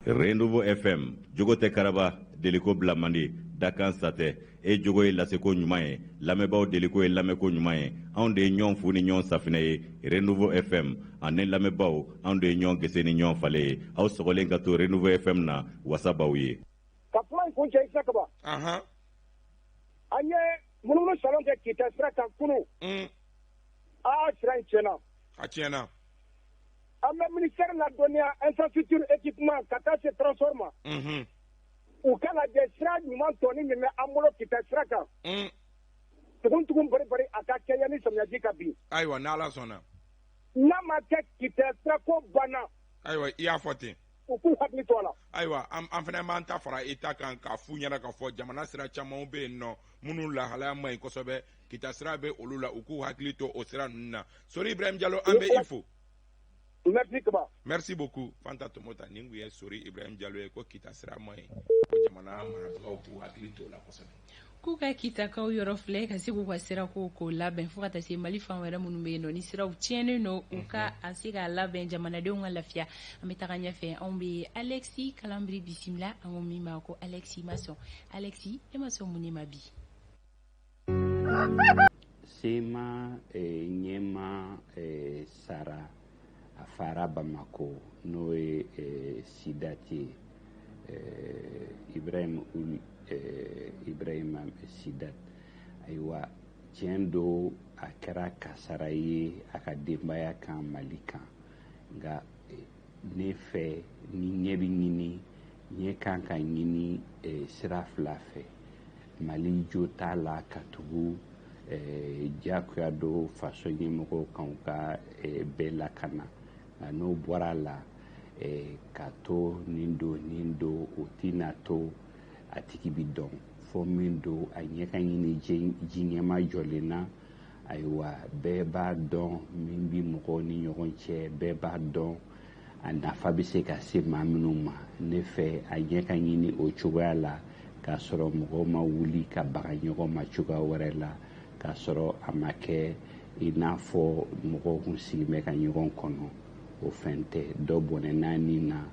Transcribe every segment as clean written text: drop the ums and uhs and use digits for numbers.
Renouveau FM jogo tɛ karaba deliko bila man di dakan sa tɛ e jogo ye laseko ɲuman ye lamɛnbaaw deliko ye lamɛnko ɲuman ye anw de ye ɲɔgɔn fu ni ɲɔgɔn safinɛ ye Renouveau FM ani lamɛnbaaw anw de ye ɲɔgɔn gese ni ɲɔgɔn fale ye aw sɔgɔlen ka to Renouveau FM na wasa b'aw ye. Ka kuma in kuncɛ Isa Kaba, anhan, an ye munumunu salon kɛ Kita sira kan kunun, aa sira in tiɲɛna, a tiɲɛna. An bɛ ministère ladɔnniya infrastructure équipement ka taa se transport ma, unhun, u ka lajɛ sira ɲuman tɔnin min bɛ an bolo Kita sira kan, tugun tugun bari bari a ka kɛ yanni samiyaji ka bin. Ayiwa n'Ala sɔnna. N'a ma kɛ Kita sira ko banna. Ayiwa i y'a fɔ ten. U k'u hakili to a la. Ayiwa an fana b'an ta fara i ta kan k'a f'u ɲɛna k'a fɔ jamana sira camanw bɛ yen nɔ minnu lahalaya man ɲi kosɛbɛ Kita sira bɛ olu la u k'u hakili to o sira ninnu na. Sori Ibrahim Jalo an bɛ i fo. Merci Kaba. Merci beaucoup Fanta Tomota nin tun ye Sori Ibrahim Jalo ye ko Kita sira man ɲi ko jamana marabagaw k'u hakili to o la kosɛbɛ. K'u ka Kitakaw yɔrɔ filɛ ka se k'u ka sirako k'o labɛn fo ka taa se Mali fan wɛrɛ minnu bɛ yen nɔ ni siraw tiɲɛnen don u ka a se k'a labɛn jamanadenw ka lafiya. An bɛ taga ɲɛfɛ anw bɛ Alexis Kalanbiri bisimila an ko min ma ko Alexis Masɔn. Alexis e ma sɔn mun de ma bi? CMA ɲɛmaa sara a fara Bamako n'o ye Sidat ye Ibrahim Ibrahima Sidat ayiwa tiɲɛ don a kɛra kasara ye a ka denbaya kan Mali kan nka ne fɛ ni ɲɛ bɛ ɲini ɲɛ kan ka ɲini sira fila fɛ Mali jo t'a la ka tugu diyagoya don faso ɲɛmɔgɔw kan u ka bɛɛ lakana nka n'o bɔra a la ka to nin don nin don o tɛna to a tigi bɛ dɔn fɔ min don a ɲɛ ka ɲini ji ɲɛma jɔlen na ayiwa bɛɛ b'a dɔn min bɛ mɔgɔw ni ɲɔgɔn cɛ bɛɛ b'a dɔn a nafa bɛ se ka se maa minnu ma ne fɛ a ɲɛ ka ɲini o cogoya la k'a sɔrɔ mɔgɔw ma wuli ka baga ɲɔgɔn ma cogoya wɛrɛ la k'a sɔrɔ a ma kɛ i n'a fɔ mɔgɔw kun sigi bɛ ka ɲɔgɔn kɔnɔ o fɛn tɛ dɔ bɔnɛna ni na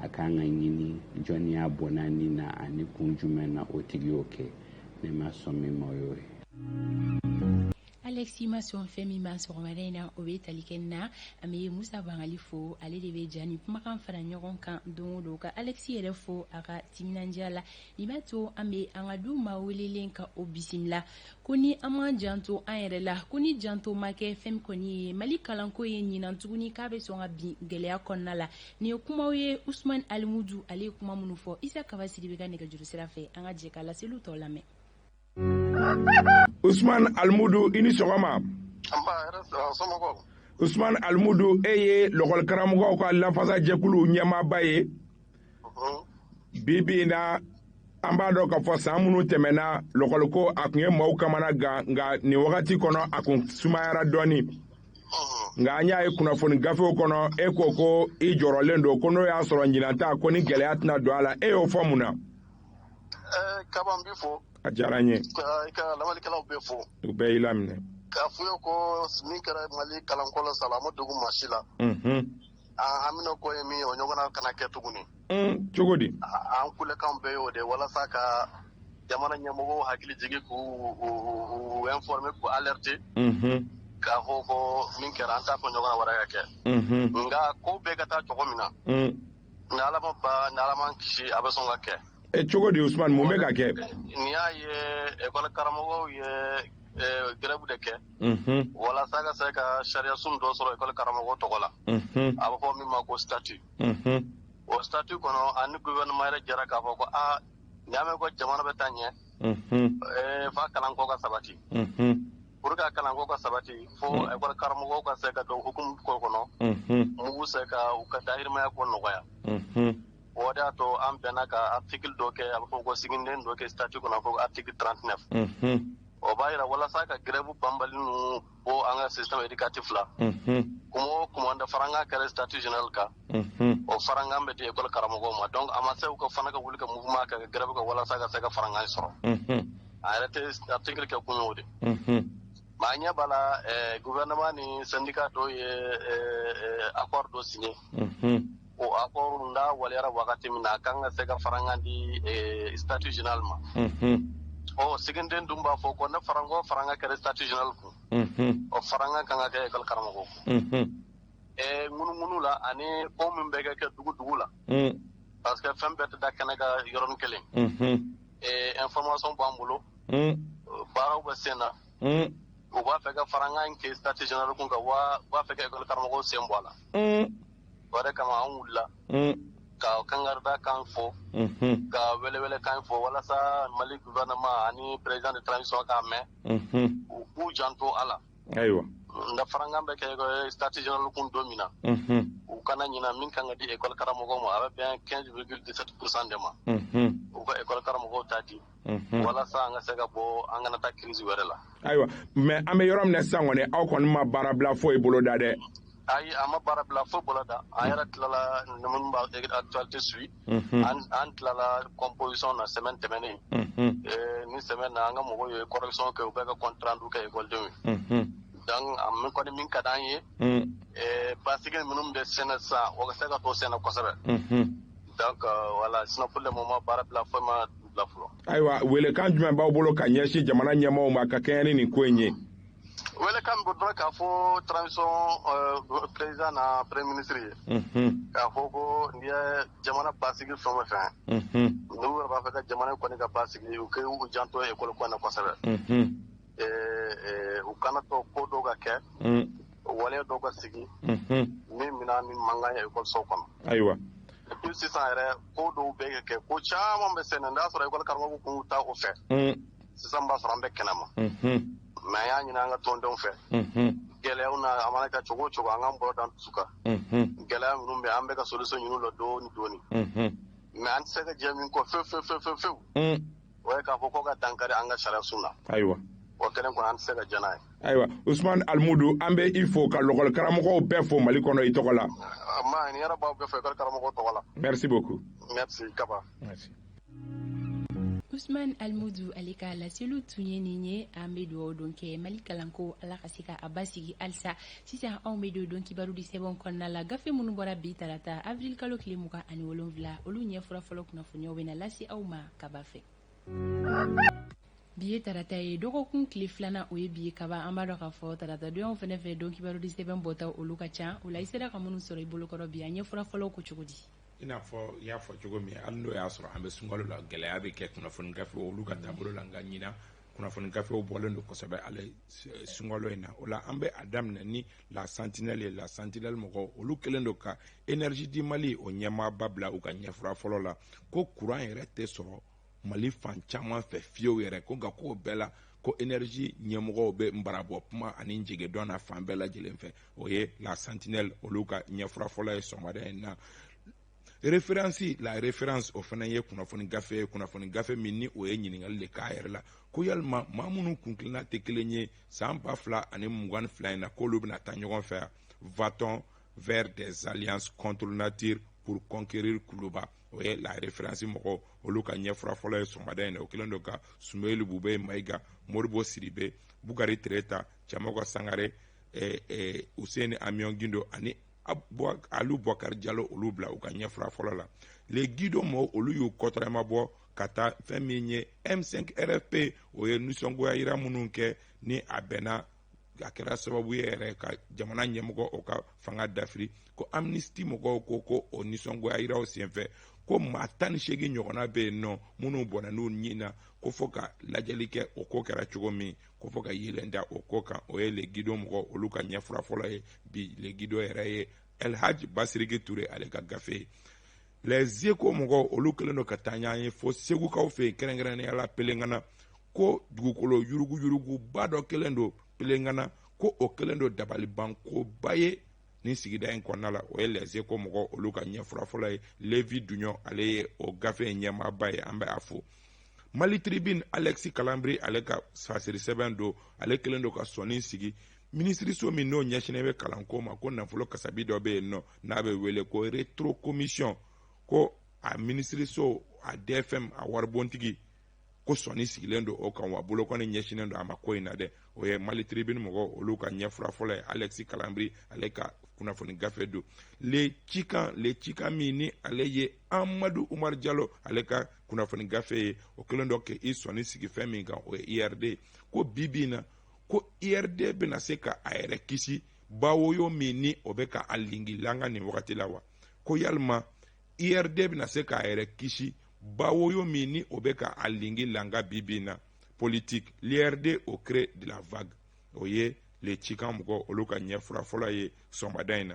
a kan ka ɲini jɔnni y'a bɔnɛ ni na ani kun jumɛn na o tigi y'o kɛ ne ma sɔn min ma o y'o ye. Alexis ma sɔn fɛn min ma sɔgɔmada in na o bɛ tali kɛ na an bɛ Musa Bangali fo ale de bɛ ja ni kumakan fara ɲɔgɔn kan don o don ka Alexis yɛrɛ fo a ka timinandiya la nin b'a to an bɛ an ka du maa welelen ka o bisimila ko ni an m'an janto an yɛrɛ la ko ni janto ma kɛ fɛn kɔni ye Mali kalanko ye ɲinan tuguni k'a bɛ sɔn ka bin gɛlɛya kɔnɔna la nin ye kumaw ye Usumani Alimudu ale ye kuma minnu fɔ Isa Kaba Sidibe ka nɛgɛjuru sira fɛ an ka jɛ ka laseliw tɔ lamɛn. Usumani Alimudu i ni sɔgɔma. Usumani Alimudu e ye lɔkɔlikaramɔgɔw ka lafasajɛkulu ɲɛmaaba ye. Bi bi in na an b'a dɔn k'a fɔ san minnu tɛmɛna lɔkɔliko a tun ye maaw kamana gan nka nin wagati kɔnɔ a kun sumayara dɔɔni. Nka an y'a ye kunnafoni gafew kɔnɔ e ko ko i jɔrɔlen don ko n'o y'a sɔrɔ ɲinan ta ko ni gɛlɛya tɛna don a la e y'o fɔ mun na. Kaba n b'i fo. A diyara n ye. I ka lamɛnnikɛlaw bɛɛ fo. U bɛɛ y'i laminɛ. K'a f'u ye ko min kɛra Mali kalanko la salon a ma dogo maa si la. An haminanko ye min ye o ɲɔgɔnna kana kɛ tuguni. Cogo di? An kulekan bɛɛ y'o de walasa ka jamana ɲɛmɔgɔw hakili jigin k'u informer k'u alerter. K'a fɔ ko min kɛra an t'a fɛ ɲɔgɔnna wɛrɛ ka kɛ. Nka ko bɛɛ ka taa cogo min na. Ni Ala ma ban ni Ala m'an kisi a bɛ sɔn ka kɛ. E cogo di Usumani mun bɛ ka kɛ? N'i y'a ye ekɔli karamɔgɔw ye grève de kɛ. Walasa ka se ka sariyasun dɔ sɔrɔ ekɔli karamɔgɔw tɔgɔ la. A bɛ fɔ min ma ko statut. O statut kɔnɔ ani gouvernement yɛrɛ jɛra k'a fɔ ko aa n'i y'a mɛn ko jamana bɛ taa ɲɛ f'a kalanko ka sabati. Pour que kalanko ka sabati fo ekɔli karamɔgɔw ka se ka don hukumu ko kɔnɔ. Mun b'u se ka u ka dahirimaya ko nɔgɔya. O de y'a to an bɛnna ka article dɔ kɛ a bɛ fɔ ko siginiden dɔ kɛ statut kɔnɔ fɔ article 39. O b'a jira walasa ka grève banbali ninnu bɔ an ka système éducatif la. Kuma o kuma da farankan kɛra statut général kan. O farankan bɛ di école karamɔgɔw ma donc a ma se u ka fana ka wuli ka mouvement kɛ ka grève kɛ walasa ka se ka farankan sɔrɔ. A yɛrɛ tɛ article kɛ kun y'o de. Mais an ɲɛ b'a la gouvernement ni syndicat dɔw ye accord dɔ signé. O accord n'a waleyara wagati min na, a kan ka se ka farankan di statut général ma. Ɔ, siginiden dun b'a fɔ ko ne faranko farankan kɛra statut général kun, o farankan kan ka kɛ école karamɔgɔ kun. Ŋunuŋunu la ani ko min bɛ kɛ dugu dugu la, parce que fɛn bɛɛ tɛ da kɛnɛ kan yɔrɔnin kelen. Information b'an bolo, baaraw bɛ sen na. U b'a fɛ ka farankan in kɛ statut général kun kan wa, u b'a fɛ ka école karamɔgɔw sen bɔ a la. O de kama an wulila ka kangarida kan fɔ, ka welewele kan fɔ, walasa Mali gouvernement ani président de transition k'a mɛn, u k'u janto a la. Ayiwa. Nka farankan bɛ kɛ statut général kun don min na, u kana ɲina min kan ka di école karamɔgɔw ma, a bɛ bɛn 15,17 % de ma. U ka école karamɔgɔw ta di, walasa an ka se ka bɔ, an kana taa crise wɛrɛ la. Ayiwa, mais an bɛ yɔrɔ min na sisan kɔni, aw kɔni ma baara bila foyi bolo da dɛ. Ayi, an ma baara bila foyi bolo da. An yɛrɛ tilala, minnu b'a actualité suit, an tilala composition na semaine tɛmɛnen. Ni semaine na, an ka mɔgɔw ye correction kɛ, u bɛ ka compte rendu kɛ école ye. Donc a min kɔni min ka d'an ye, basigi minnu bɛ sɛnɛ sisan, o ka se ka to sɛnɛ kosɛbɛ. Donc voilà, sinon pour le moment, baara bila foyi ma bila fɔlɔ. Ayiwa, welekan jumɛn b'aw bolo ka ɲɛsin jamana ɲɛmaaw ma ka kɛɲɛ ni nin ko in ye? Welekan bɛ dɔrɔn k'a fɔ transition président na premier ministre ye, k'a fɔ ko n'i ye jamana basigi fɛn o fɛn, n'u yɛrɛ b'a fɛ ka jamana kɔni ka basigi, u k'u janto école ko in na kosɛbɛ. U kana to ko dɔw ka kɛ, waleya dɔw ka sigi min bɛna ni mankan ye école so kɔnɔ. Et puis sisan yɛrɛ, ko dɔw bɛ kɛ, ko caman bɛ sen na, n'a sɔrɔ école karamɔgɔw kun ta o fɛ, sisan b'a sɔrɔ an bɛ kɛnɛma. Mais an y'a ɲini an ka tɔndenw fɛ, gɛlɛyaw na, a mana kɛ cogo o cogo, an k'an bolo d'an dusu kan. Gɛlɛya minnu bɛ, an bɛ ka solution ɲini u la dɔɔni dɔɔni. Mais an tɛ se ka jɛ min kɔ fewu fewu fewu fewu, o ye k'a fɔ ko ka dankari an ka sariya sun na. O kelen kɔni, an tɛ se ka jɛn n'a ye. Ayiwa, Usumani Alimudu, an bɛ i fo ka lɔkɔli karamɔgɔw bɛɛ fo Mali kɔnɔ i tɔgɔ la. Ma nin yɛrɛ b'aw bɛɛ fo école karamɔgɔw tɔgɔ la. Merci beaucoup. Merci Kaba. Merci. Usman Almudu, ale ka laseliw tun ye nin ye. An bɛ dugawu don kɛ Mali kalanko, Ala ka se ka a basigi halisa. Sisan anw bɛ don don kibaru di sɛbɛnw kɔnɔna la. Gafe minnu bɔra bi tarata, avril kalo tile 27, olu ɲɛfura fɔlɔ kunnafoniyaw bɛ na lase aw ma Kaba fɛ. Bi ye tarata ye, dɔgɔkun tile filanan o ye bi ye Kaba. An b'a dɔn k'a fɔ tarata donyaw fɛnɛ fɛ, don kibaru di sɛbɛn bɔta olu ka ca. O la, i sera ka minnu sɔrɔ i bolokɔrɔ bi, a ɲɛfura fɔlɔw ko cogo di? I n'a fɔ i y'a fɔ cogo min, hali n'o y'a sɔrɔ an bɛ sunkalo la, gɛlɛya bɛ kɛ kunnafoni gafew olu ka taabolo la, nka ɲinan kunnafoni gafew bɔlen don kosɛbɛ ale sunkalo in na. O la, an bɛ a daminɛ ni La Sentinelle ye. La Sentinelle mɔgɔw, olu kɛlen don ka Énergie du Mali o ɲɛmaaba bila u ka ɲɛfura fɔlɔ la, ko courant yɛrɛ tɛ sɔrɔ Mali fan caman fɛ fiyewu yɛrɛ, ko nka k'o bɛɛ la, ko énergie ɲɛmɔgɔw bɛ nbarabɔ kuma ani jɛgɛdɔn na fan bɛɛ lajɛlen fɛ. O ye La Sentinelle olu ka ɲɛfura fɔlɔ ye sɔgɔmada in na. Référence, La Référence, o fana ye kunnafoni gafe ye, kunnafoni gafe min ni o ye ɲininkali de k'a yɛrɛ la, ko yalima maa minnu kuntilenna tɛ kelen ye san 2022 in na, k'olu bɛna taa ɲɔgɔn fɛ? Va-t-on vers des alliances contre nature pour conquérir Kuluba? O ye La Référence mɔgɔw olu ka ɲɛfura fɔlɔ ye sɔgɔmada in na. O kɛlen don ka Sumeyili Bube Mayiga, Moribo Siribe, Bukari Tereta, Cɛmɔgɔ Sangare, Useni Amiɔn Gindo ani Alu Bɔkari Jalo, olu bila u ka ɲɛfura fɔlɔ la. Le Guido mɔgɔw, olu y'u kɔtɔrɔma bɔ ka taa fɛn min ye M5 RFP, o ye nisɔngoya yira minnu kɛ ni a bɛnna, a kɛra sababu ye yɛrɛ ka jamana ɲɛmɔgɔ o ka fanga dafiri, ko Amnesty mɔgɔw ko ko o nisɔngoya yiraw senfɛ, ko maa 18 ɲɔgɔnna bɛ yen nɔ minnu bɔnna n'u ɲin na, ko fɔ ka lajɛli kɛ o ko kɛra cogo min, ko fɔ ka yeelen da o ko kan. O ye Le Guido mɔgɔ olu ka ɲɛfura fɔlɔ ye bi. Le Guido yɛrɛ ye El Hadj Basiriki Ture ale ka gafe ye. Les Échos mɔgɔw, olu kɛlen don ka taa ɲɔgɔn ye fo Segukaw fɛ yen, kɛrɛnkɛrɛnnenya la Pelengana, ko dugukolo yuruguyuruguba dɔ kɛlen don Pelengana, ko o kɛlen don dabalibankoba ye nin sigida in kɔnɔna la. O ye Les Échos mɔgɔ olu ka ɲɛfura fɔlɔ ye. Levi Duɲɔ, ale ye o gafe in ɲɛmaaba ye, an bɛ a fo. Mali Tribune, Alexis Kalambry ale ka fasiri sɛbɛn don. Ale kɛlen don ka sɔnni sigi minisiriso min n'o ɲɛsinnen bɛ kalanko ma, ko nafolo kasabi dɔ bɛ yen nɔ n'a bɛ wele ko rétro commission, ko a minisiriso a DFM a waribontigi, ko sɔnni sigilen don o kan, wa bolokɔni ɲɛsinnen don a ma ko in na dɛ. O ye Mali Tribune mɔgɔw olu ka ɲɛfura fɔlɔ ye, Alexis Kalambry ale ka kunnafoni gafe don. Le Cikan, Le Cikan min ni ale ye Amadu Umar Jalo ale ka kunnafoni gafe ye, o kɛlen dɔ k'i sɔnni sigi fɛn min kan, o ye IRD. Ko bi bi in na, ko IRD bɛna se ka a yɛrɛ kisi bawoyo min ni o bɛ ka a lingilanga nin wagati la wa? Ko yalima IRD bɛna se k'a yɛrɛ kisi bawoyo min ni o bɛ ka a lingilanga bi bi in na? Politique, l'IRD au creux de la vague, o ye Le Cikan mɔgɔ olu ka ɲɛfura fɔlɔ ye sɔgɔmada in na.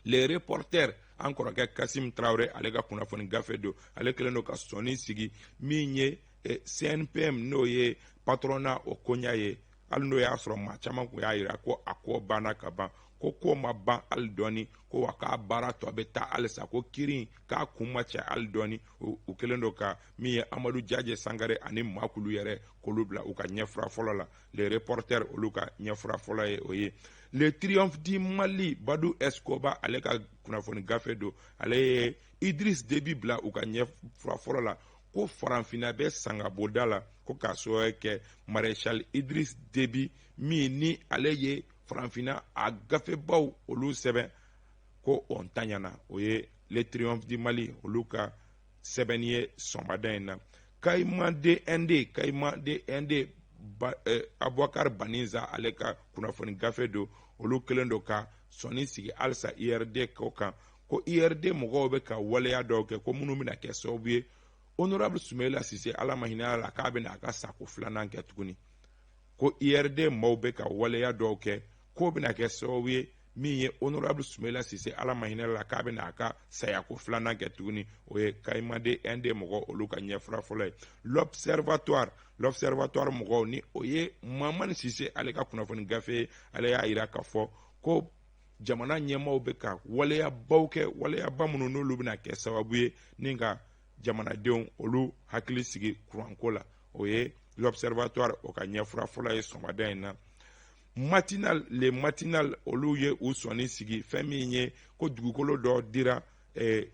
Le Reporter, an kɔrɔkɛ Kasim Tarawele ale ka kunnafoni gafe don. Ale kɛlen don ka sɔnni sigi min ye CNPM, n'o ye patronat o koɲa ye. Hali n'o y'a sɔrɔ maa caman kun y'a yira ko a ko banna ka ban, ko ko ma ban hali dɔɔni, ko wa k'a baara tɔ bɛ taa halisa, ko kiiri k'a kun ma cɛ hali dɔɔni. U kɛlen don ka min ye Amadu Jaje Sangare ani Makulu yɛrɛ k'olu bila u ka ɲɛfura fɔlɔ la. Le Reporter olu ka ɲɛfura fɔlɔ ye o ye. Le Triomphe du Mali, Badu Escoba ale ka kunnafoni gafe don. Ale ye Idriss Déby bila u ka ɲɛfura fɔlɔ la, ko Farafinna bɛ sangaboda la, ko k'a sababu kɛ Maréchal Idriss Déby min ni ale ye Farafinna a gafebaw olu sɛbɛn, ko o ntanyana. O ye Le Triomphe du Mali olu ka sɛbɛnni ye sɔgɔmada in na. Kayima DND, Kayima DND, Abubakar Baninza ale ka kunnafoni gafe don. Olu kɛlen don ka sɔnni sigi halisa IRD ko kan, ko IRD mɔgɔw bɛ ka waleya dɔw kɛ, ko minnu bɛna kɛ sababu ye Honorable Soumaïla Cissé, Ala ma hinɛ a la, k'a bɛna a ka sako filanan kɛ tuguni. Ko IRD maaw bɛ ka waleya dɔw kɛ, k'o bɛna kɛ sababu ye min ye Honorable Soumaïla Cissé, Ala ma hinɛ la, k'a bɛna a ka sayako filanan kɛ tuguni. O ye Kayimade ND mɔgɔ olu ka ɲɛfura fɔlɔ ye. L'Observatoire, L'Observatoire mɔgɔw ni o ye Mamani Cissé ale ka kunnafoni gafe ye. Ale y'a yira k'a fɔ ko jamana ɲɛmaaw bɛ ka waleyabaw kɛ, waleyaba minnu n'olu bɛna kɛ sababu ye ni ka jamanadenw olu hakili sigi kuranko la. O ye L'Observatoire o ka ɲɛfura fɔlɔ ye sɔgɔmada in na. Matinal, Le Matinal olu ye u sɔnni sigi fɛn min ye ko dugukolo dɔ dira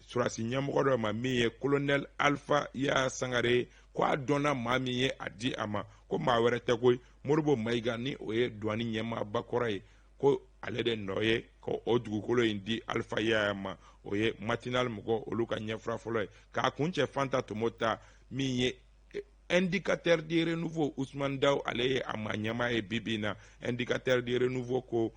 surasi ɲɛmɔgɔ dɔ ma min ye Colonel Alpha Ya Sangare, ko a dɔnna maa min ye a di a ma, ko maa wɛrɛ tɛ koyi, Modibo Mayiga ni o ye douane ɲɛmaaba kɔrɔ ye, ko ale de nɔ ye ko o dugukolo in di Alpha Ya ma. O ye Matinal mɔgɔ olu ka ɲɛfura fɔlɔ ye. K'a kuncɛ Fanta Tomota min ye Indicateur du Renouveau, Ousmane Daw ale ye a maa ɲɛmaa ye bi bi in na. Indicateur du Renouveau ko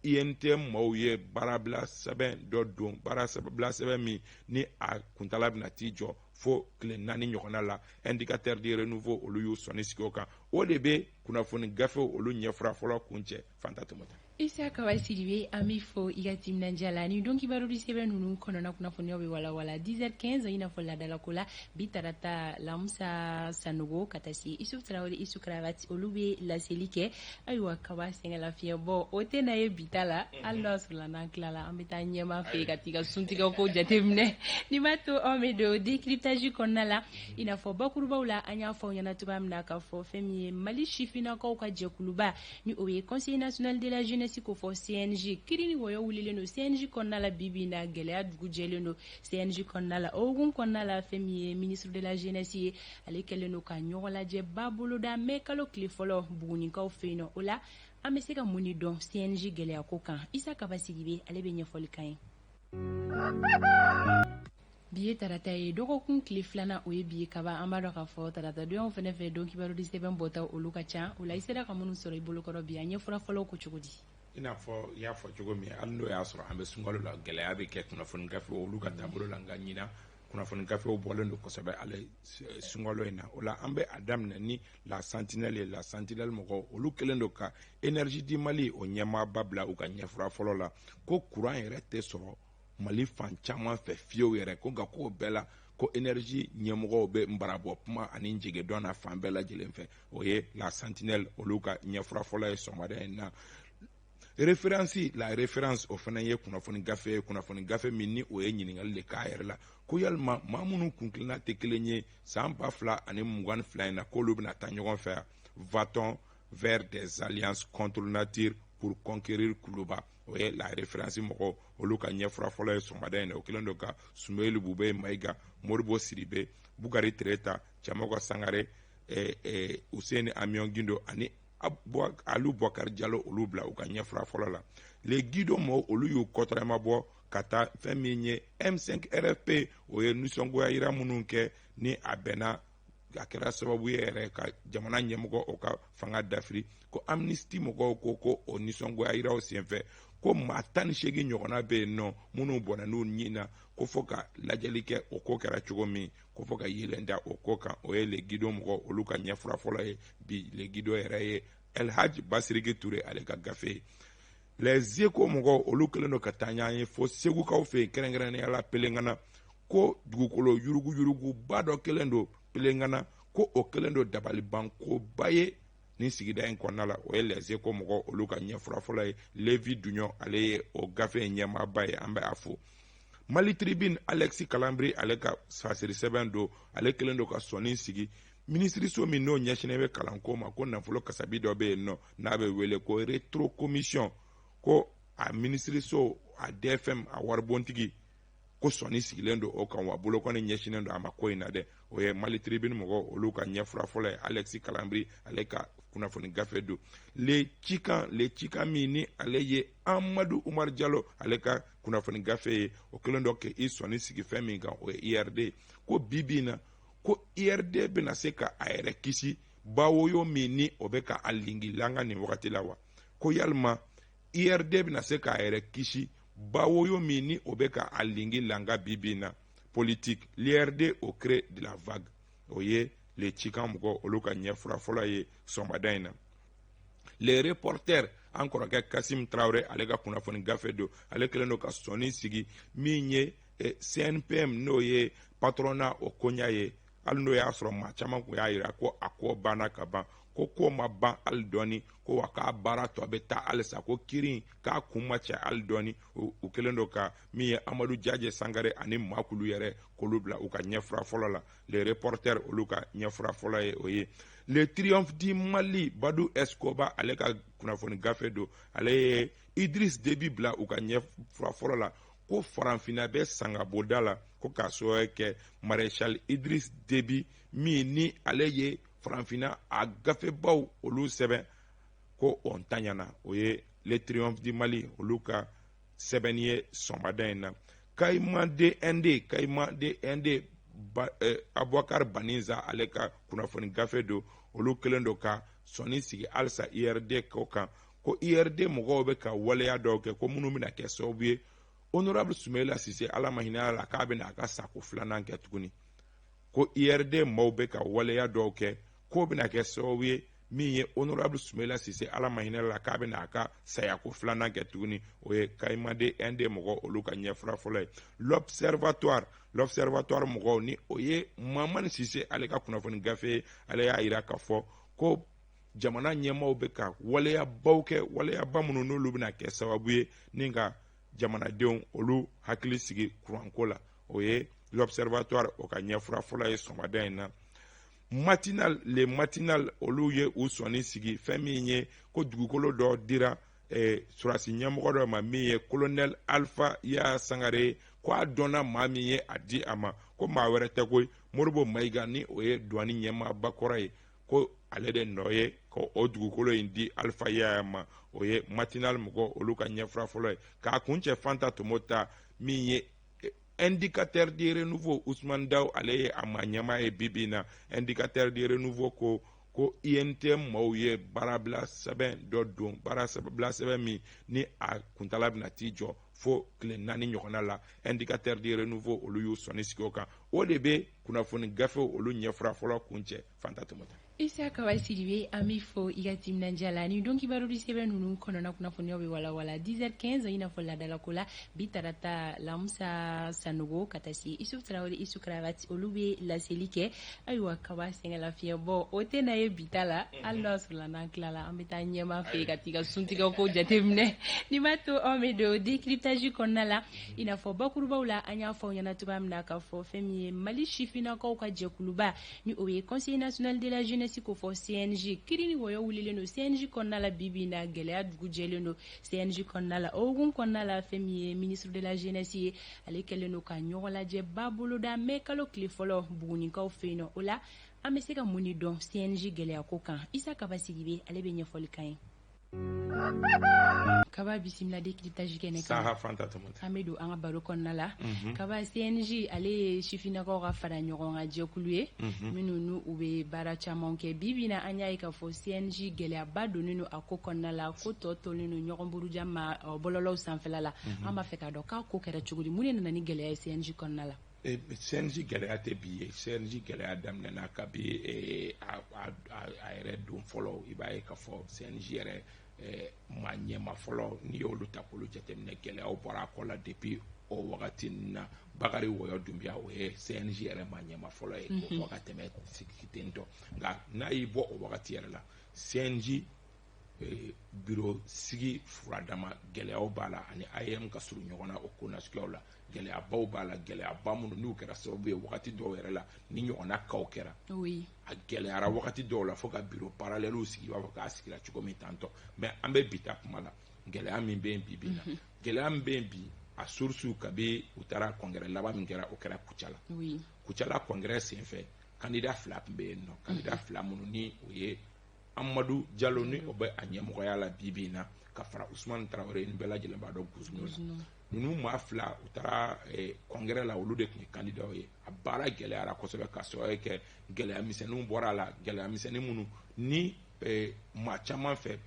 UNTM maaw ye baarabila sɛbɛn dɔ don, baarabila sɛbɛn min ni a kuntala bɛna t'i jɔ fo tile 4 ɲɔgɔnna la. Indicateur du Renouveau olu y'u sɔnni sigi o kan. O de bɛ kunnafoni gafew olu ɲɛfura fɔlɔ kuncɛ, Fanta Tomota. Isa Kaba Sidibe, an b'i fo i ka timinandiya la. Ni don kibaru di sɛbɛn ninnu kɔnɔna kunnafoniyaw bɛ walawala 10h15, i n'a fɔ laadalako la bi tarata, Lamusa Sanogo ka taa se Isuf Tarawele, Isu Karavati, olu bɛ laseli kɛ. Ayiwa Kaba, sɛgɛnlafiɲɛbɔ o tɛ na ye bi ta la, hali n'o sɔrɔla n'an tilala an bɛ taa ɲɛma fɛ ka t'i ka suntigɛ ko jateminɛ. Ni b'a to anw bɛ don décryptage kɔnɔna la, i n'a fɔ bakurubaw la an y'a fɔ aw ɲɛna cogoya min na k'a fɔ fɛn min ye Mali sifinnakaw ka jɛkuluba ni o ye Conseil national de la jeunesse ko fɔ CNJ, kiiri ni wɔyɔ wulilen don CNJ kɔnɔna la. Bi bi in na, gɛlɛya dugu jɛlen don CNJ kɔnɔna la. O hukumu kɔnɔna la, fɛn min ye ministre de la jeunesse ye, ale kɛlen don ka ɲɔgɔn lajɛ ba boloda mɛ kalo tile fɔlɔ Bugunikaw fɛ yen nɔ. O la, an bɛ se ka mun de dɔn CNJ gɛlɛya ko kan? Isa Kaba Sidibe ale bɛ ɲɛfɔli kan ye. Bi ye tarata ye, dɔgɔkun tile filanan o ye bi ye. Kaba, an b'a dɔn k'a fɔ tarata donyaw fɛnɛ fɛ, don kibaru di sɛbɛn bɔta olu ka ca. O la, i sera ka minnu sɔrɔ i bolokɔrɔ bi, a ɲɛfura fɔlɔw ko cogo di? I n'a fɔ i y'a fɔ cogo min, hali n'o y'a sɔrɔ an bɛ sunkalo la, gɛlɛya bɛ kɛ kunnafoni gafew olu ka taabolo la, nka ɲinan kunnafoni gafew bɔlen don kosɛbɛ ale sunkalo in na. O la, an bɛ a daminɛ ni La Sentinelle ye. La Sentinelle mɔgɔw olu kɛlen don ka Énergie du Mali o ɲɛmaaba bila u ka ɲɛfura fɔlɔ la, ko courant yɛrɛ tɛ sɔrɔ Mali fan caman fɛ fiyewu yɛrɛ, ko nka k'o bɛɛ la, ko énergie ɲɛmɔgɔw bɛ nbarabɔ kuma ani jɛgɛdɔn na fan bɛɛ lajɛlen fɛ. O ye La Sentinelle olu ka ɲɛfura fɔlɔ ye sɔgɔmada in na. Référence, La Référence o fana ye kunnafoni gafe ye, kunnafoni gafe min ni o ye ɲininkali de k'a yɛrɛ la, ko yalima maa minnu kuntilenna tɛ kelen ye san 2022 in na, k'olu bɛna taa ɲɔgɔn fɛ? Va-t-on vers des alliances contre nature pour conquérir Kuluba? O ye La Référence mɔgɔw olu ka ɲɛfura fɔlɔ ye sɔgɔmada in na. O kɛlen don ka Soumeylou Boubèye Maïga, Modibo Sidibé, Bukari Tereta, Cɛmɔgɔ Sangare, Useni Amion Gindo ani Alu Bɔkari Jalo, olu bila u ka ɲɛfura fɔlɔ la. Le Guido mɔɔw, olu y'u kɔtɔrɔma bɔ ka taa fɛn min ye M5 RFP, o ye nisɔngoya yira minnu kɛ ni a bɛnna, a kɛra sababu ye yɛrɛ ka jamana ɲɛmɔgɔ o ka fanga dafiri, ko Amnistie mɔgɔw ko o nisɔngoya yiraw senfɛ, ko maa 18 ɲɔgɔnna bɛ yen nɔ minnu bɔnna n'u ɲin na, ko fɔ ka lajɛli kɛ o ko kɛra cogo min, ko fɔ ka yelen da o ko kan. O ye Le Guido mɔgɔ olu ka ɲɛfura fɔlɔ ye bi. Le Guido yɛrɛ ye Elhaj Basiriki Ture ale ka gafe ye. Les Échos mɔgɔw, olu kɛlen don ka taa ɲɔgɔn ye fo Segukaw fɛ yen, kɛrɛnkɛrɛnnenya la Pelengana, ko dugukolo yuruguyuruguba dɔ kɛlen don Pelengana, ko o kɛlen don dabalibankoba ye nin sigida in kɔnɔna la. O ye Les Échos mɔgɔ olu ka ɲɛfura fɔlɔ ye. Levi Duɲɔ, ale ye o gafe in ɲɛmaaba ye, an bɛ a fo. Mali Tribune, Alexis Kalambry ale ka fasiri sɛbɛn don. Ale kɛlen don ka sɔnni sigi minisiriso min n'o ɲɛsinnen bɛ kalanko ma, ko nafolo kasabi dɔ bɛ yen nɔ n'a bɛ wele ko rétro commission, ko a minisiriso a DFM a waribontigi, ko sɔnni sigilen don o kan, wa bolokɔni ɲɛsinnen don a ma ko in na dɛ. O ye Mali Tribune mɔgɔ olu ka ɲɛfura fɔlɔ ye. Alexis Kalambry ale ka kunnafoni gafe don. Le Cikan, Le Cikan min ni ale ye Amadu Umar Jalo ale ka kunnafoni gafe ye, o kɛlen dɔ k'i sɔnni sigi fɛn min kan, o ye IRD, ko bi bi in na, ko IRD bɛna se ka a yɛrɛ kisi bawoyo min ni o bɛ ka a lingilanga nin wagati la wa? Ko yalima IRD bɛna se k'a yɛrɛ kisi bawoyo min ni o bɛ ka a lingi langa bi bi in na? Politique, l'IRD au creux de la vague. O ye Le Cikan mɔgɔ olu ka ɲɛfura fɔlɔ ye sɔgɔmada in na. Le Reporter, an kɔrɔkɛ Kasim Tarawele ale ka kunnafoni gafe don. Ale kɛlen don ka sɔnni sigi min ye CNPM, n'o ye patronat o koɲa ye. Hali n'o y'a sɔrɔ maa caman kun y'a yira ko a ko banna ka ban, ko ma ban hali dɔɔni, ko wa k'a baara tɔ bɛ taa halisa, ko kiiri k'a kun ma cɛ hali dɔɔni. U kɛlen don ka min ye Amadu Jaje Sangare ani Makulu yɛrɛ, k'olu bila u ka ɲɛfura fɔlɔ la. Le Reporter olu ka ɲɛfura fɔlɔ ye o ye. Le Triomphe du Mali, Badu Escoba ale ka kunnafoni gafe don. Ale ye Idriss Déby bila u ka ɲɛfura fɔlɔ la, ko Farafinna bɛ sangaboda la, ko k'a sababu kɛ maréchal Idriss Déby min ni ale ye Farafinna a gafebaw olu sɛbɛn, ko o ntanyana. O ye Le Triomphe du Mali olu ka sɛbɛnni ye sɔgɔmada in na. Kayimande ND, Kayimande ND ba, Abubakar Baninza ale ka kunnafoni gafe don. Olu kɛlen don ka sɔnni sigi halisa IRD ko kan, ko IRD mɔgɔw bɛ ka waleya dɔw kɛ, ko minnu bɛna kɛ sababu ye honorable Soumaïla Cissé, Ala ma hinɛ a la, k'a bɛna a ka sako filanan kɛ tuguni, ko IRD maaw bɛ ka waleya dɔw kɛ k'o bɛna kɛ sababu ye min ye honorable Soumaïla Cissé, Ala ma hinɛ la, k'a bɛna a ka sayako filanan kɛ tuguni. O ye Kayimande ND mɔgɔ olu ka ɲɛfura fɔlɔ ye. L'Observatoire, L'Observatoire mɔgɔw ni o ye Mamani Cissé ale ka kunnafoni gafe ye. Ale y'a yira k'a fɔ ko jamana ɲɛmaaw bɛ ka waleyabaw kɛ, waleyaba minnu n'olu bɛna kɛ sababu ye ni ka jamanadenw olu hakili sigi kuranko la. O ye L'Observatoire o ka ɲɛfura fɔlɔ ye sɔgɔmada in na. Matinal, Le Matinal olu ye u sɔnni sigi fɛn min ye, ko dugukolo dɔ dira surasi ɲɛmɔgɔ dɔ ma min ye colonel Alpha Ya Sangare, ko a dɔnna maa min ye a di a ma, ko maa wɛrɛ tɛ koyi, Moribo Mayiga ni o ye douane ɲɛmaaba kɔrɔ ye, ko ale de nɔ ye ko o dugukolo in di Alpha Ya ma. O ye Matinal mɔgɔ olu ka ɲɛfura fɔlɔ ye. K'a kuncɛ, Fanta Tomota, min ye Indicateur du Renouveau, Ousmane Daw ale ye a maa ɲɛmaa ye bi bi in na. Indicateur du Renouveau ko UNTM maaw ye baarabila sɛbɛn dɔ don, baarabila sɛbɛn min ni a kuntala bɛna t'i jɔ fo tile 4 ɲɔgɔnna la. Indicateur du Renouveau olu y'u sɔnni sigi o kan. O de bɛ kunnafoni gafew olu ɲɛfura fɔlɔ kuncɛ, Fanta Tomota. Isa Kaba Sidibe, an b'i fo i ka timinandiya la. Ni don kibaru sɛbɛn ninnu kɔnɔna kunnafoniyaw bɛ walawala 10h15, i n'a fɔ ladalako la bi tarata, Lamusa Sanogo ka taa se Isuf Tarawele, Isu Karawati, olu bɛ laseli kɛ. Ayiwa Kaba, sɛgɛnlafiɲɛbɔ o tɛ na ye bi ta la, hali n'o sɔrɔla n'an tilala, an bɛ taa ɲɛma fɛ yen ka t'i ka suntigɛ ko jateminɛ. Ni b'a to anw bɛ don décryptage kɔnɔna la, i n'a fɔ bakurubaw la an y'a fɔ aw ɲɛna cogoya min na, k'a fɔ fɛn min ye Mali sifinnakaw ka jɛkuluba ni o ye Conseil national de la jeunesse ko fɔ CNJ, kiri ni wɔyɔ wulilen don CNJ kɔnɔna la. Bi bi in na, gɛlɛya dugu jɛlen don CNJ kɔnɔna la. O hukumu kɔnɔna la, fɛn min ye ministre de la jeunesse ye, ale kɛlen don ka ɲɔgɔn lajɛ ba boloda mɛ kalo tile fɔlɔ Bugunikaw fɛ yen nɔ. O la, an bɛ se ka mun de dɔn CNJ gɛlɛya ko kan? Isa Kaba Sidibe ale bɛ ɲɛfɔli kan ye. Kaba, bisimila décryptage kɛnɛ kan. Saha Fanta Tomota. An bɛ don an ka baro kɔnɔna la. Kaba, CNJ, ale ye sifinnakaw ka fara ɲɔgɔn kan jɛkulu ye minnu n'u u bɛ baara caman kɛ. Bi bi in na, an y'a ye k'a fɔ CNJ gɛlɛyaba donnen don a ko kɔnɔna la, ko tɔ tolen don ɲɔgɔn buruja ma bɔlɔlɔw sanfɛla la. An b'a fɛ k'a dɔn k'a ko kɛra cogo di, mun de nana ni gɛlɛya ye CNJ kɔnɔna la? CNJ gɛlɛya tɛ bi ye. CNJ gɛlɛya daminɛna kabi a yɛrɛ don fɔlɔ. I b'a ye k'a fɔ CNJ yɛrɛ maa ɲɛma fɔlɔ, n'i y'olu ta k'olu jateminɛ, gɛlɛyaw bɔra a kɔ la depuis o wagati ninnu na. Bakari Wɔyɔ Dunbiya, o ye CNJ yɛrɛ maa ɲɛma fɔlɔ ye k'o fɔ ka tɛmɛ sigi ten tɔ. Nka n'a y'i bɔ o wagati yɛrɛ la, CNJ bureau sigi furadama, gɛlɛyaw b'a la, ani AEEM ka surun ɲɔgɔn na, o ko nasuguyaw la, gɛlɛyabaw b'a la, gɛlɛyaba minnu n'u kɛra sababu ye wagati dɔw yɛrɛ la ni ɲɔgɔnna kaw kɛra. A gɛlɛyara wagati dɔw la fo ka bureau parallèle sigi, i b'a fɔ k'a sigira cogo min tantɔ. Mais an bɛ bi ta kuma la, gɛlɛya min bɛ yen bi bi in na, gɛlɛya min bɛ yen bi, a source, kabi u taara congrès laban min kɛra, o kɛra Kucala. Kucala congrès senfɛ, candidat fila tun bɛ yen nɔ, candidat fila minnu ni o ye Amadu Jalo, ni o bɛ a ɲɛmɔgɔya la bi bi in na, ka fara Usumani Tarawele, ni bɛɛ lajɛlen b'a dɔn Guzino la. Ninnu maa fila, u taara congrès la, olu de tun ye candidat ye. A baara gɛlɛyara kosɛbɛ ka sababu kɛ gɛlɛya misɛnninw bɔra a la, gɛlɛya misɛnnin minnu ni maa caman fɛ,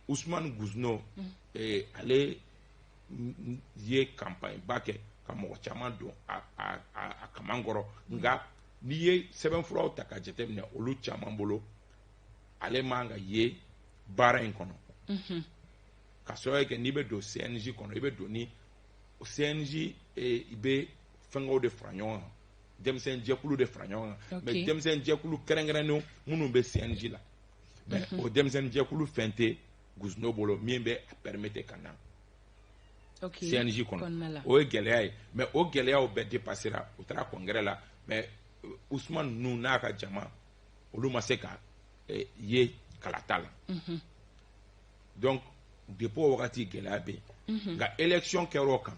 Usumani Guzino, ale ye campagne ba kɛ ka mɔgɔ caman don a kaman kɔrɔ. Nka n'i ye sɛbɛnfuraw ta ka jateminɛ, olu caman bolo, ale man ka ye baara in kɔnɔ, ka sababu kɛ n'i bɛ don CNJ kɔnɔ, i bɛ don ni CNJ, i bɛ fɛnkɛw de fara ɲɔgɔn kan, denmisɛn jɛkulu de fara ɲɔgɔn kan, mais denmisɛn jɛkulu kɛrɛnkɛrɛnnenw minnu bɛ CNJ la. Mais o denmisɛn jɛkulu fɛn tɛ Guzino bolo min bɛ a permettre ka na CNJ kɔnɔ. O ye gɛlɛya ye. Mais o gɛlɛyaw bɛɛ dépassera, u taara congrès la, mais Usumani ninnu n'a ka jama, olu ma se ka ye kalata la. Donc depuis o wagati, gɛlɛya bɛ yen. Nka élection kɛra o kan,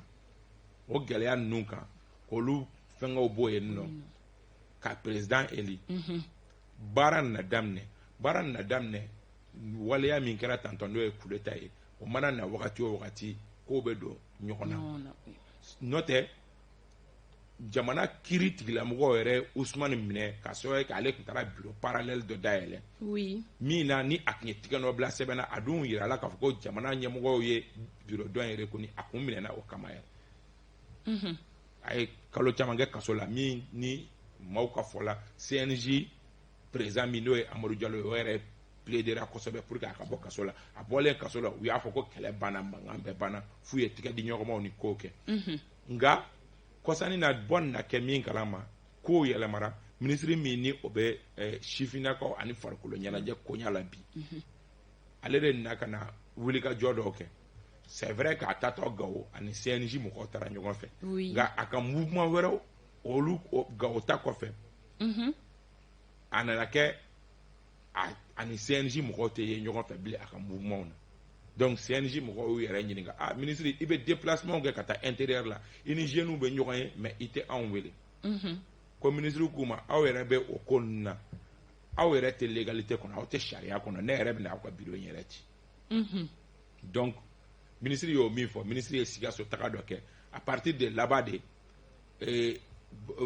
o gɛlɛya ninnu kan, k'olu fɛngɛw bɔ yen nɔ ka président élu. Baara nana daminɛ, baara nana daminɛ. Waleya min kɛra tantɔ, n'o ye coup d'état ye, o mana na wagati o wagati, kow bɛ don ɲɔgɔn na. N'o tɛ, jamana kiiri tigilamɔgɔw yɛrɛ Usumani minɛ ka sababu kɛ ale tun taara bureau parallèle dɔ dayɛlɛ min na ni a tun ye tigɛnɔ bila sɛbɛn na. A dun yirala k'a fɔ ko jamana ɲɛmɔgɔw ye bureau dɔ in reconnu, a kun minɛna o kama yɛrɛ. A ye kalo caman kɛ kaso la, min ni maaw ka fɔ la, CNJ président min n'o ye Amadu Jalo ye, o yɛrɛ plaidera kosɛbɛ pour que a ka bɔ kaso la. A bɔlen kaso la, u y'a fɔ ko kɛlɛ banna, mankan bɛɛ banna, f'u ye tigɛ di ɲɔgɔnmaw ni kow kɛ. Nka kɔsani na, bɔ nana kɛ min kalama, kow yɛlɛmara. Minisiri min ni o bɛ sifinnakaw ani farikolo ɲɛnajɛ koɲa la bi, ale de nana ka na wulikajɔ dɔw kɛ. C'est vrai k'a tatɔ Gawo, ani CNJ mɔgɔw taara ɲɔgɔn fɛ, nka a ka mouvement wɛrɛw, olu Gawo ta kɔfɛ, a nana kɛ ani CNJ mɔgɔw tɛ ye ɲɔgɔn fɛ bilen a ka mouvement na. Donc CNJ mɔgɔw y'u yɛrɛ ɲininka: ah ministre, i bɛ déplacement kɛ ka taa intérieur la, i ni jeunes bɛ ɲɔgɔn ye, mais i tɛ anw wele. Ko ministre k'u ma: aw yɛrɛ bɛ o ko ninnu na, aw yɛrɛ tɛ légalité kɔnɔ, aw tɛ sariya kɔnɔ, ne yɛrɛ bɛna aw ka bureau in yɛrɛ ci. Donc ministre y'o min fɔ, ministre ye Sikaso taga dɔ kɛ. À partir de là-bas de,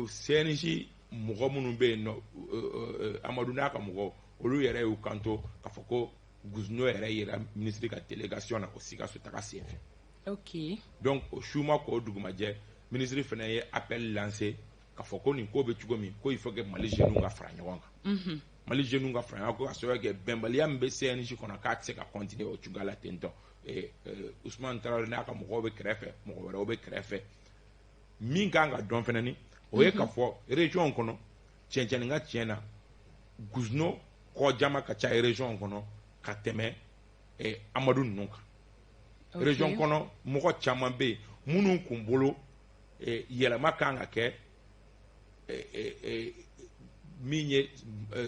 CNJ mɔgɔ minnu bɛ yen nɔ, Amadu n'a ka mɔgɔw, olu yɛrɛ y'u kanto k'a fɔ ko Guzino yɛrɛ yera ministre ka délégation na o Sikaso taga senfɛ. Donc o su ma k'o dugumajɛ, ministre fana ye appel lancé k'a fɔ ko nin ko bɛ cogo min, ko il faut que Mali jeunes ka fara ɲɔgɔn kan, Mali jeunes ka fara ɲɔgɔn kan, ko ka sababu kɛ bɛnbaliya min bɛ CNJ kɔnɔ, k'a tɛ se ka continuer o cogoya la ten tɔ. Usumani Tarawele n'a ka mɔgɔw bɛ kɛrɛfɛ, mɔgɔ wɛrɛw bɛ kɛrɛfɛ. Min kan ka dɔn fɛnɛ ni o ye k'a fɔ région kɔnɔ, cɛncɛnnin ka tiɲɛ na, Guzino kɔjama ka ca région kɔnɔ ka tɛmɛ Amadu ninnu kan. Région kɔnɔ mɔgɔ caman bɛ yen minnu kun bolo yɛlɛma kan ka kɛ min ye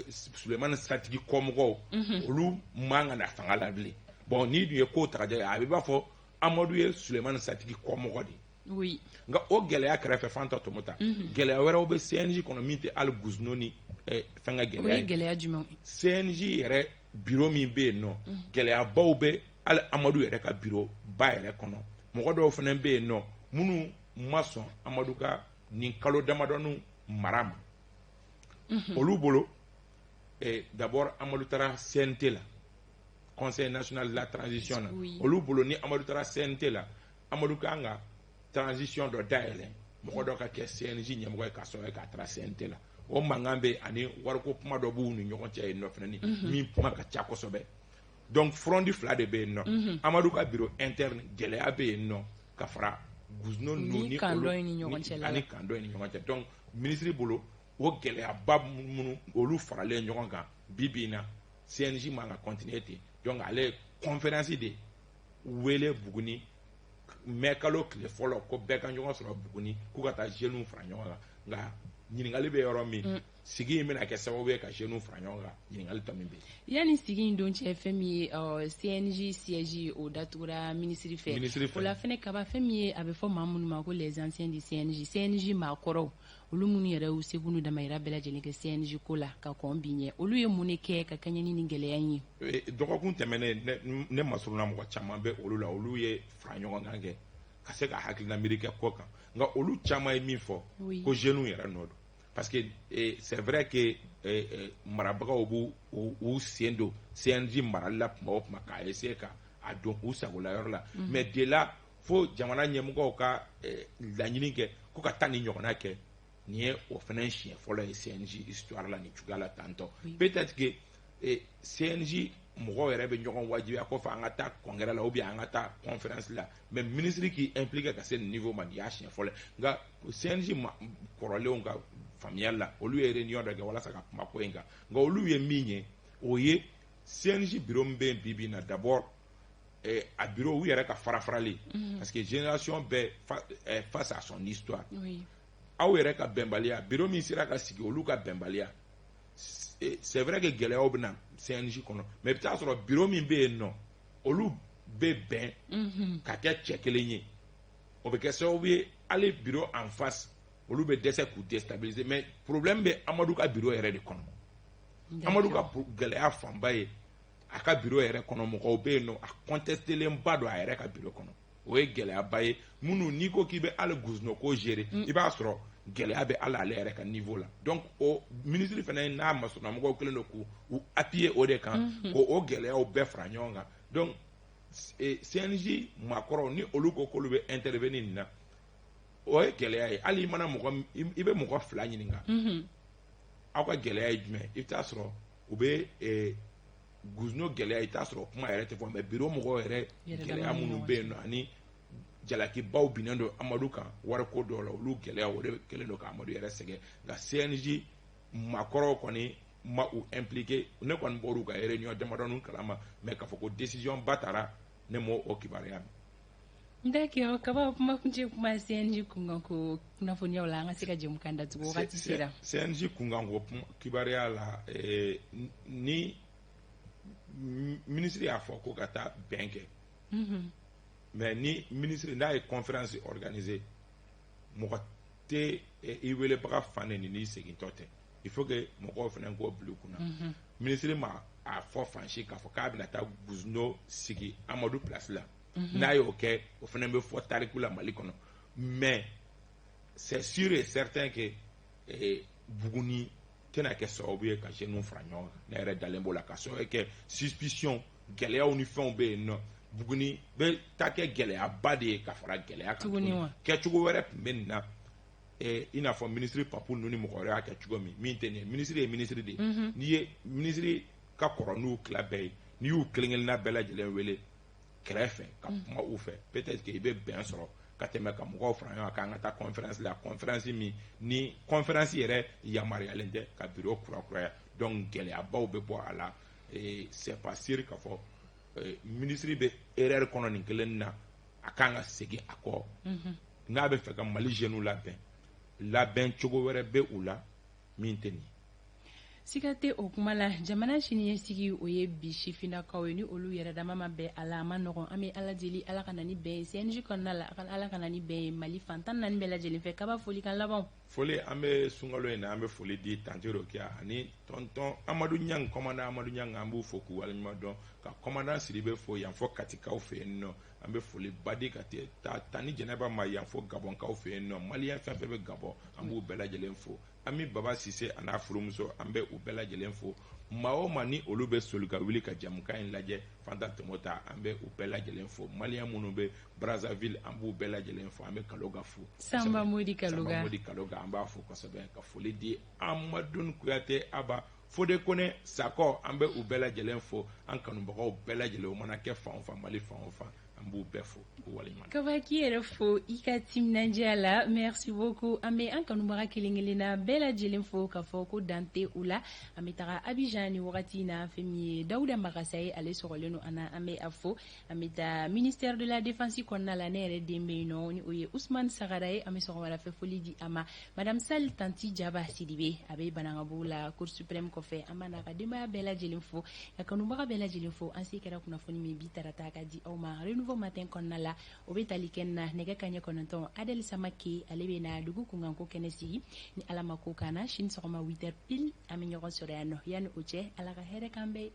Sulemani Satigi kɔmɔgɔw, olu man ka na fanga la bilen. Bon, n'i dun ye ko ta ka jɛ, a bɛ b'a fɔ Amadu ye Sulemani Satigi kɔmɔgɔ de ye. Nka o gɛlɛya kɛrɛfɛ, Fanta Tɔmɔta, gɛlɛya wɛrɛw bɛ CNJ kɔnɔ min tɛ hali Guzino ni fɛn ka O gɛlɛya ye ye. Gɛlɛya jumɛn? CNJ yɛrɛ Bureau min bɛ yen nɔ, gɛlɛyabaw bɛ hali Amadu yɛrɛ ka bureau ba yɛrɛ kɔnɔ. Mɔgɔ dɔw fana bɛ yen nɔ minnu ma sɔn Amadu ka nin kalo damadɔnin mara ma. Olu bolo, d'abord Amadu taara CNT la, Conseil national de la transition na. Olu bolo, ni Amadu taara CNT la, Amadu kan ka transition dɔ dayɛlɛ, mɔgɔ dɔ ka kɛ CNJ ɲɛmɔgɔ ye, k'a sɔrɔ k'a taara CNT la. O mankan bɛ, ani wariko kuma dɔ b'u ni ɲɔgɔn cɛ yen nɔ fana, ni min kuma ka ca kosɛbɛ. Donc front fila de bɛ yen nɔ. Amadu ka bureau interne, gɛlɛya bɛ yen nɔ, ka fara Gusno ninnu ni olu ni ɲɔgɔn cɛ. Ani Kandɔ ni ɲɔgɔn cɛ. Donc ministre bolo, o gɛlɛyaba minnu, olu faralen ɲɔgɔn kan, bi bi in na, CNJ man ka continuer ten. Donc ale ye conférence de wele Buguni mɛ kalo tile 1, ko bɛɛ ka ɲɔgɔn sɔrɔ Buguni, k'u ka taa jeunes fara ɲɔgɔn kan. Nka ɲininkali bɛ yɔrɔ min, sigi in bɛna kɛ sababu ye ka jeunes fara ɲɔgɔn kan? Ɲininkali tɔ min bɛ yen. Yanni sigi in don cɛ, fɛn min ye CNJ siège, o datugura minisiri fɛ. Minisiri fɛ. O la fɛnɛ, Kaba, fɛn min ye a bɛ fɔ maa minnu ma ko les anciens du CNJ, CNJ maakɔrɔw, olu minnu yɛrɛ y'u seko n'u damayira bɛɛ lajɛlen kɛ CNJ ko la ka kɔn bi ɲɛ, olu ye mun de kɛ ka kɛɲɛ ni nin gɛlɛya in ye? Dɔgɔkun tɛmɛnen, ne masurunna mɔgɔ caman bɛ olu la. Olu ye fara ɲɔgɔn kan kɛ ka se ka hakilina miiri kɛ ko kan. Nka olu caman ye min fɔ, ko jeunes yɛrɛ nɔ don, parce que c'est vrai que marabagaw b'u u sen don CNJ marali la tuma o tuma, k'a essayer ka a don u sagola yɔrɔ la. Mais de là fo jamana ɲɛmɔgɔw ka laɲini kɛ ko ka taa nin ɲɔgɔnna kɛ, nin ye o fana siɲɛ fɔlɔ ye CNJ histoire la nin cogoya la tantɔ. Peut-être que CNJ mɔgɔw yɛrɛ bɛ ɲɔgɔn wajibiya kɔfɛ an ka taa congrès la ou bien an ka taa conférence la, mais ministre k'i impliqué ka se nin niveau ma, nin y'a siɲɛ fɔlɔ ye. Nka CNJ kɔrɔlenw ka faamuya la, olu ye réunion dɔ kɛ walasa ka kuma ko in kan. Nka olu ye min ye, o ye CNJ bureau min bɛ yen bi bi in na, d'abord a bureau u yɛrɛ ka fara farali, parce que génération bɛɛ face à son histoire. Aw yɛrɛ ka bɛnbaliya, bureau min sera ka sigi, olu ka bɛnbaliya. C'est vrai que gɛlɛyaw bɛ na CNJ kɔnɔ, mais i bɛ taa sɔrɔ bureau min bɛ yen nɔ, olu bɛ bɛn ka kɛ cɛ kelen ye. O bɛ kɛ sababu ye, hali bureau en face, olu bɛ dɛsɛ k'u déstabiliser. Mais problème bɛ Amadu ka bureau yɛrɛ de kɔnɔ. Amadu ka gɛlɛya fanba ye a ka bureau yɛrɛ kɔnɔ. Mɔgɔw bɛ yen nɔ, a contestelenba don a yɛrɛ ka bureau kɔnɔ. O ye gɛlɛyaba ye. Minnu n'i ko k'i bɛ hali Gusno ko gérer, i b'a sɔrɔ gɛlɛya bɛ hali ale yɛrɛ ka niveau la. Donc o ministre fana n'a masurunamɔgɔw kɛlen don k'u appuyer o de kan, k'o o gɛlɛyaw bɛɛ fara ɲɔgɔn kan. Donc CNJ maakɔrɔw, ni olu ko k'olu bɛ intervenir nin na, o ye gɛlɛya ye. Hali i mana mɔgɔ, i bɛ mɔgɔ fila ɲininka, aw ka gɛlɛya ye jumɛn, i bɛ taa sɔrɔ u bɛ Gusno gɛlɛya, i t'a sɔrɔ kuma yɛrɛ tɛ fɔ. Mais bureau mɔgɔw yɛrɛ gɛlɛya minnu bɛ yen nɔ, ani jalakibaw binnen don Amadu kan wariko dɔw la, olu gɛlɛya, o de kɛlen don ka Amadu yɛrɛ sɛgɛn. Nka CNJ maakɔrɔw kɔni ma u impliqué. Ne kɔni bɔr'u ka réunion damadɔnin kalama, mais k'a fɔ ko décision ba taara, ne m'o o kibaruya mɛn. D'accord, Kaba, kuma kuncɛ kuma CNJ kunkanko kunnafoniyaw la, an ka se ka jɛmukan datugu, wagati sera. CNJ kunkanko kibaruya la, ni ministre y'a fɔ ko ka taa bɛn kɛ, mais ni ministre n'a ye conférence organiser, mɔgɔ tɛ i welebaga fa neni n'i segintɔ tɛ. Il faut que mɔgɔw fana k'o bila u kunna. Ministre ma a fɔ fan si k'a fɔ k'a bɛna taa Gusno sigi Amadu place la. N'a y'o kɛ, o fana bɛ fɔ tariku la Mali kɔnɔ. Mais c'est sûr et certain que Buguni tɛna kɛ sababu ye ka jeunes fara ɲɔgɔn kan. Ne yɛrɛ dalen b'o la, ka sababu kɛ suspicion, gɛlɛyaw ni fɛnw bɛ yen nɔ. Buguni bɛ taa kɛ gɛlɛyaba de ye ka fara gɛlɛya kan. Tuguni wa kɛcogo wɛrɛ tun bɛ nin na, i n'a fɔ ministre Papu ninnu ni mɔgɔ wɛrɛ y'a kɛ cogo min, min tɛ nin ye. Ministre ye ministre de ye. N'i ye ministre ka kɔrɔ n'u tila bɛɛ ye, n'i y'u kelen kelenna bɛɛ lajɛlen wele kɛrɛfɛ ka kuma u fɛ, peut-être que i bɛ bɛn sɔrɔ ka tɛmɛ ka mɔgɔw fara ɲɔgɔn kan k'an ka taa conférence la, conférence min ni conférence yɛrɛ yamaruyalen tɛ ka bureau kurakuraya. Donc gɛlɛyabaw bɛ bɔ a la. C'est pas sûr k'a fɔ ministre bɛ erreur kɔnɔ nin kelen na, a kan ka segin a kɔ. N'a bɛ fɛ ka Mali jeunes labɛn, labɛn cogo wɛrɛ bɛ u la min tɛ nin ye. Siga tɛ o kuma la. Jamana siniɲɛsigi, o ye bi sifinnakaw ye. Ni olu yɛrɛ dama ma bɛn a la, a ma nɔgɔn. An bɛ Ala deli, Ala ka na ni bɛn ye CNJ kɔnɔna la, Ala ka na ni bɛn ye Mali fan 14 bɛɛ lajɛlen fɛ. Kaba, folikan laban. Foli, an bɛ sunkalo in na, an bɛ foli di tante Rokiya ani tonton Amadu Ɲang, commandant Amadu Ɲang. An b'u fo k'u waleɲuman dɔn, ka commandant Sidibe fo yan fɔ Katikaw fɛ yen nɔ. An bɛ foli ba di ka taa Tani Jɛnɛba ma yan fɔ Gabɔnkaw fɛ yen nɔ. Maliyɛn fɛn fɛn bɛ Gabɔn, an b'u bɛɛ lajɛlen fo. An bɛ Baba Sise a n'a furumuso, an bɛ u bɛɛ lajɛlen fo. Maa o maa ni olu bɛ soli ka wuli ka jamukan in lajɛ, Fanta Tɔmɔta, an bɛ u bɛɛ lajɛlen fo. Maliyɛn minnu bɛ Brazzaville, an b'u bɛɛ lajɛlen fo. An bɛ Kaloga fo. Sanba Modi Kaloga. Sanba Modi Kaloga, an b'a fo kosɛbɛ, ka foli di Amadou Kuyate, Aba Fode Kone Sakɔ, an bɛ u bɛɛ lajɛlen fo. An kanubagaw bɛɛ lajɛlen, o mana kɛ fan o fan, Mali fan o fan, an b'u bɛɛ fo k'u waleɲuman. Kaba, k'i yɛrɛ fo i ka timinandiya la, merci beaucoup. An bɛ an kanubaga kelen kelenna bɛɛ lajɛlen fo k'a fɔ ko dan tɛ u la. An bɛ taga Abidjan ni wagati in na. Fɛn min ye Dawuda Magasa ye, ale sɔgɔlen don an na, an bɛ a fo. An bɛ taa ministère de la Défense kɔnɔna la, ne yɛrɛ den bɛ yen nɔ, ni o ye Ousmane Sagara ye. An bɛ sɔgɔmada fɛ foli di a ma. Madame Sall Tanti Jaba Sidibe, a bɛ Banankabugu la, Cour suprême kɔfɛ. An b'a n'a ka denbaya bɛɛ lajɛlen fo, ka kanubaga bɛɛ lajɛlen fo. An se kɛra kunnafoni min bi tarata ka di aw ma Renouveau Matin kɔnɔna la, o bɛ tali kɛ na nɛgɛ kaɲɛ 9. Adel Samake, ale bɛ na dugu kunkanko kɛnɛ sigi. Ni Ala ma ko k'an na, sini sɔgɔma 8 heures pile, an bɛ ɲɔgɔn sɔrɔ yan nɔ. Yanni o cɛ, Ala ka hɛrɛ k'an bɛɛ.